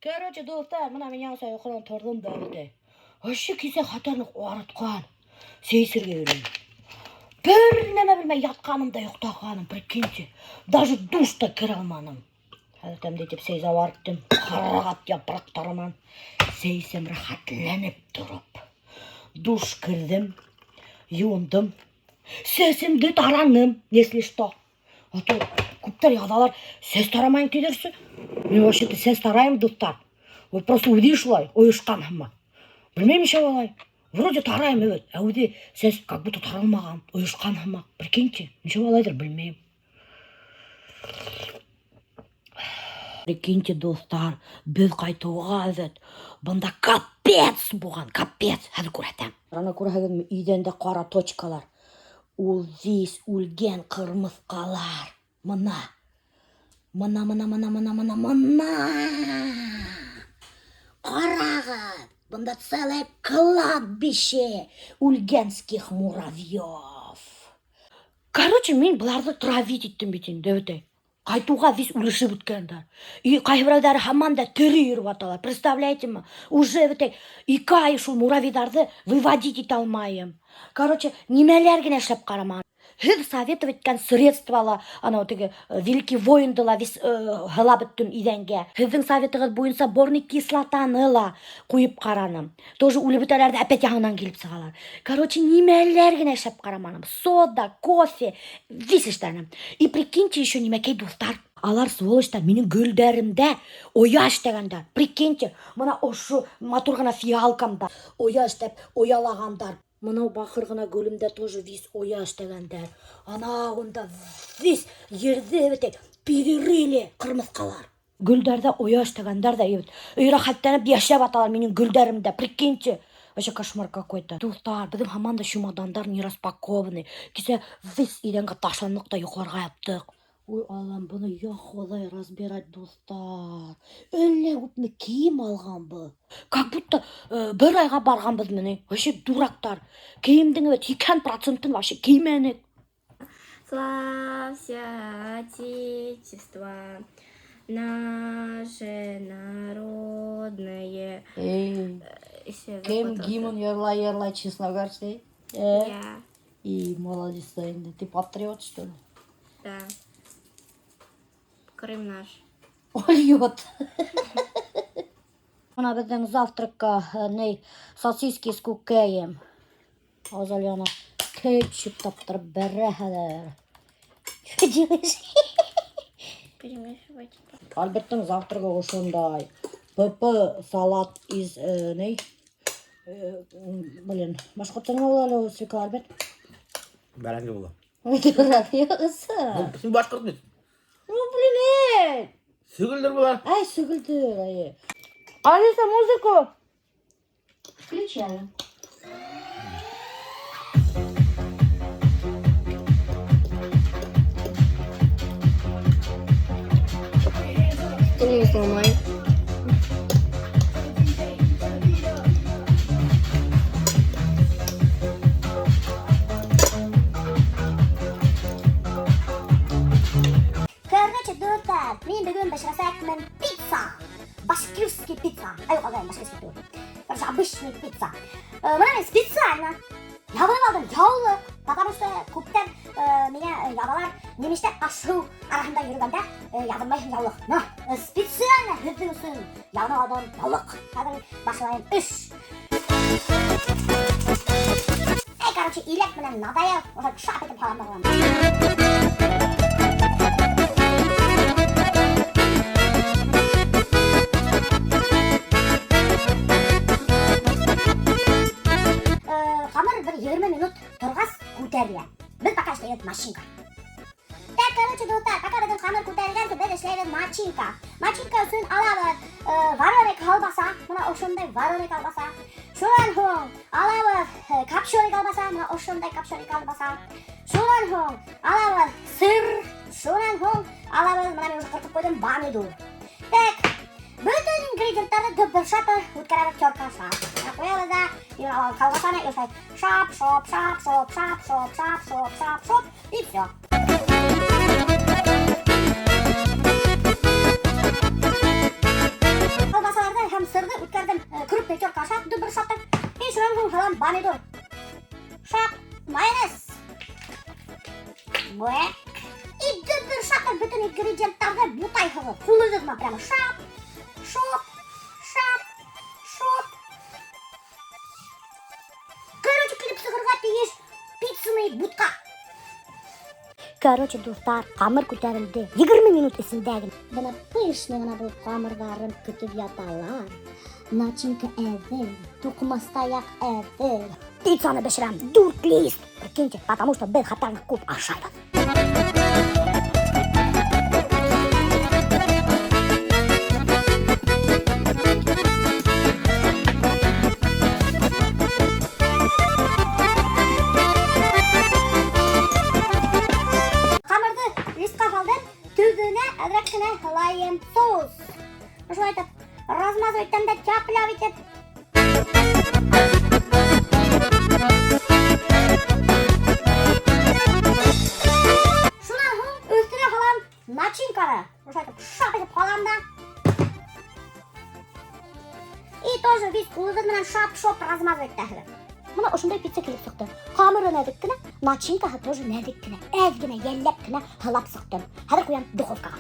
Короче, дуҫтар, бына мин яңыса йоҡонан торҙом да бит. Вообще кисә хәтәр ныҡ арытҡан. Сәй эсергә йөрөйөм. Бер нәмә белмәй ятҡаным да йоҡлағаным, прикиньте. Даже душ та керә алманым. Хәҙер тәмле итеп сәй заварттым. Ҡарағат япраҡтары менән. Сәй эсәм рәхәтләнеп тороп. Душ керҙем, йыуындым. Сәсемде тараным, если что. А то күптәр яҙалар, сәс тарамайым тиҙәрсе. Мин вообще-то сәс тарайым, дуҫтар. Вот просто үҙе шулай, ойошҡан һымаҡ. Белмәйем нишләп алай. Вроде тарайым, эйе, ә үҙе сәс как будто таралмаған, ойошҡан һымаҡ. Прикиньте, нишләп алайҙыр, белмәйем. Прикиньте, дуҫтар, беҙ ҡайтыуға әҙәт. Бында капец булған, капец. Хәҙер күрһәтәм. Ана күрәһегеҙме, иҙәндә ҡара точкалар. Ул весь үлгән ҡырмыҫҡалар. Мына. Мына, мына, мына, мына, мына, мына. Ҡарағыҙ. Бында целое кладбище үлгәнских муравьев. Короче, мин быларҙы травить иттем бит инде, әбәтәй. Ҡайтыуға весь үлешеп бөткәндәр. И ҡайһы берәүҙәре һаман да тере йөрөп яталар. Представляете ме? Уже әбәтәй 2 ай шул муравейҙарҙы выводить итә алмайым. Короче, нимәләр генә эшләп ҡараманым. Һеҙ советовать иткән средства ла, анау теге Великий воинды ла весь һылап бөттөм иҙәнгә. Һеҙҙең советығыҙ буйынса борный кислотаны ла ҡуйып ҡараным. Тоже үлеп бөтәләр ҙә опять яңынан килеп сығалар. Короче, нимәләр генә эшләп ҡараманым. Сода, кофе, весь эшләнем. И прикиньте еще нимәкәй, дуҫтар. Алар сволочтар минең гөлдәремдә оя эшләгәндәр. Прикиньте, мына ошо матур ғына фиалкамда оя эшләп оялағандар. Мынау бахыр ғына гөлөмдә тоже весь оя эшләгәндәр. Ана унда весь ерҙе бит перерыли ҡырмыҫҡалар. Гөлдәрҙә оя эшләгәндәр ҙә бит. И рәхәтләнеп йәшәп яталар минең гөлдәремдә. Прикиньте. Вообще кошмар какой-то. Дуҫтар, беҙҙең һаман да чемодандар не распакованы. Кисә весь иҙәнгә ташланыҡ та йоҡларға яттыҡ. Ой, Аллам, быны я Хоҙай разбирать, дуҫтар. Әллә күпме кейем алғанбыҙ. Как будто бер айға барғанбыҙ мени. Вообще дурактар. Кейемдең бит 80%-ын вообще кеймәнек. Славься, Отечество, наше народное. Эй, Еще кем запутался. гимн йырлай, йырлай, честно Я, И молодец, инде. Ты патриот, что ли? Да. Крым наш. Ольет. Бына беҙҙең завтракка ни сосиски с күкәйем. Азалияна кетчуп таптырып бәрә хәҙер. Что делаешь? Перемешивать. Альберттың завтрагы ошондай. ПП салат из ни? Блин, башҡортса нимә була әле ул, свекла, Альберт? Бәрәңге була. Юҡсы. Һин башҡорт бит. Ну, блин, эй! Сөгөлдөр була. Ай, сөгөлдөр, ай. Алиса, музыку! Включаю. Ты не сломай. Короче, дуҫтар, мин бөгөн бешерәсәкмен пицца. Башкирский пицца. Ай, юҡ, алдайым, башкирский түгел. Короче, обычный пицца. Бына мин специально ябынып алдым яулыҡ, потому что күптән миңә ябалар, нимештәр аш-һыу араһында йөрөгәндә ябынмайһың яулыҡ. На, специально һеҙҙең өсөн ябынып алдым яулыҡ. Хәҙер башлайым эш. Эй, короче, иләк менән надоел, уже шап итеп һалам да ҡуям. Ҡамыр бер 20 минут торғас күтәрелә. Беҙ пока эшләйбеҙ машинка. Так, короче, дуҫтар, пока беҙҙең ҡамыр күтәрелгәнсе, беҙ эшләйбеҙ начинка. Начинка өсөн алабыҙ вареный колбаса, мына ошондай вареный колбаса. Шунан һуң алабыҙ копченый колбаса, мына ошондай копченый колбаса. Шунан һуң алабыҙ сыр, шунан һуң алабыҙ, мына мин уже ҡырҡып ҡуйҙым, помидор. Так, бөтөн ингредиенттарҙы дөбөр-шатыр үткәрәбеҙ терка аша. Ҡуябыҙ ҙа, колбасаны ошолай шап, шоп, шап, шоп, шап, шоп, шап, шоп, шап, шоп, и все. Колбасалар ҡуйығыҙ. Ҡулығыҙ менән прямо шап, шоп, шап, шоп. Короче, килеп сығырға тейеш пиццаный бутҡа. Короче, дуҫтар, ҡамыр күтәрелде. 20 минут эсендә генә. Бына пышный ғына булып ҡамырҙарым көтөп яталар. Начинка әҙер, туҡмастаяҡ әҙер. Пиццаны бешерәм, дүрт лист. Прикиньте, потому что беҙ хатта күп ашайбыҙ. Ҡамырҙы листҡа һалдым, төбөнә әҙерәк кенә һалайым соус. Ошолай итеп, размазывать итәм дә тяп-ляп итеп. Шунан һуң өҫтөнә һалам начинканы. Ошолай итеп, шап итеп һалам да. И тоже весь ҡулығыҙ менән шап-шоп размазывать итәһегеҙ. Бына ошондай пицца килеп сыҡты. Ҡамыры нәҙек кенә, начинкаһы тоже нәҙек кенә. Әҙ генә йәлләп кенә һалап сыҡтым. Хәҙер ҡуям духовкаға.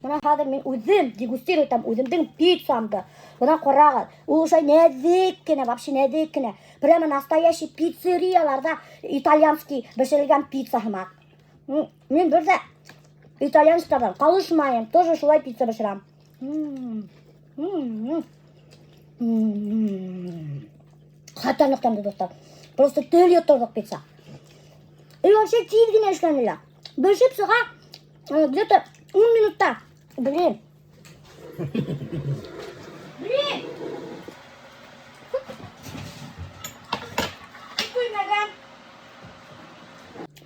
Бына хәҙер мин үҙем дегустировать итәм үҙемдең пиццамды. Бына ҡарағыҙ, ул ошолай нәҙек кенә, вообще нәҙек кенә. Прямо настоящий пиццерияларҙа итальянский бешерелгән пицца һымаҡ. Мин бер ҙә итальянецтарҙан ҡалышмайым, тоже шулай пицца бешерәм. Хәтәр тәмле, дуҫтар. Просто тел йоторлоҡ пицца. И вообще тиҙ генә эшләнелә. Бешеп сыға, где-то ун минутта. Блин. Блин. Күрмәгән.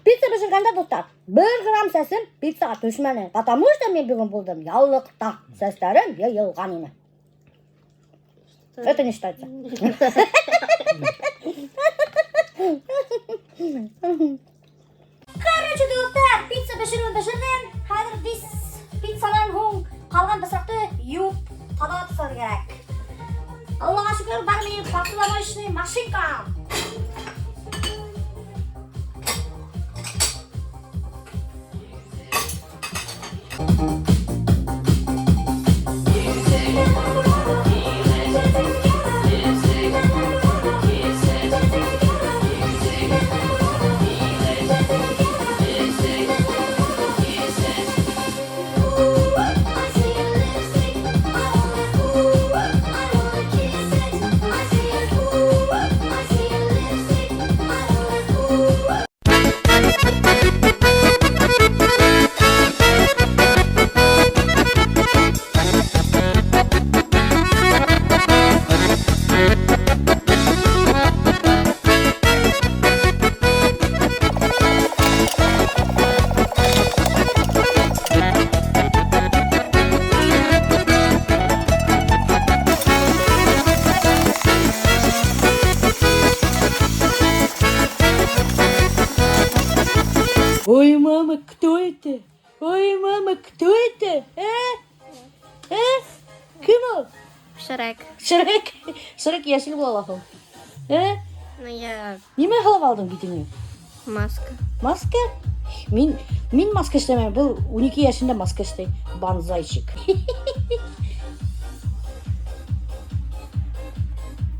Пицца бешергәндә, дуҫтар, бер грамм сәсем пиццаға төшмәне. Потому что мин бөгөн булдым яулыҡта. Сәстәрем йыйылған ине. Это не считается. Короче, дуҫтар, пицца бешереүен бешерҙем. Хәҙер беҙ пиццанан һуң ҡалған бысаҡты йыуып таҙалап тотор кәрәк. Аллаға шөкөр, бар минең посудомоечный машинкам. Ой, мама, кто это? Ой, мама, кто это? А? А? Кем ул? Шрек. Шрек. Шрек йәшел була ла һуң. А? Ну, я Нимә һалып алдың битеңә? Маска. Маска? Мин маска эшләмәйем. Был 12 йәшендә маска эшләй. Банзайчик.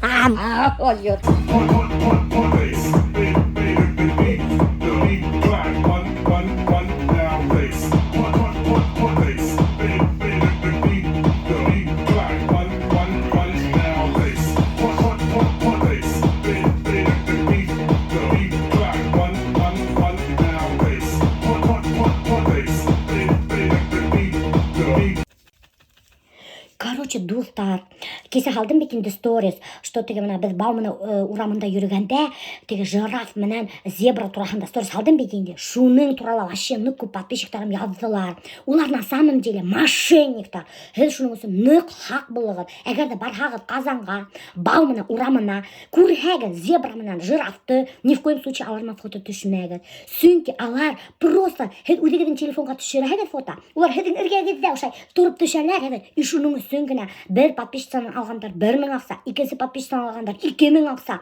Ам, ой, Короче, дуҫтар, кисә һалдым бит инде сторис, что теге бына беҙ Баумана урамында йөрөгәндә, теге жираф менән зебра тураһында сторис һалдым бит инде. Шуның турала вообще ныҡ күп подписчиктарым яҙҙылар. Улар на самом деле мошенниктар. Һеҙ шуның өсөн ныҡ һаҡ булығыҙ. Әгәр ҙә барһағыҙ Ҡазанға, Баумана урамына, күрһәгеҙ зебра менән жирафты, ни в коем случае алар менән фото төшмәгеҙ. Сөнки алар просто һеҙ үҙегеҙҙең телефонға төшөрәһегеҙ фото. Улар һеҙҙең эргәгеҙҙә ошай тороп төшәләр һеҙ. И шуның өсөн генә бер подписчицанан алған алғандар 1000 аҡса, икенсе подписчиктан алғандар 2000 аҡса.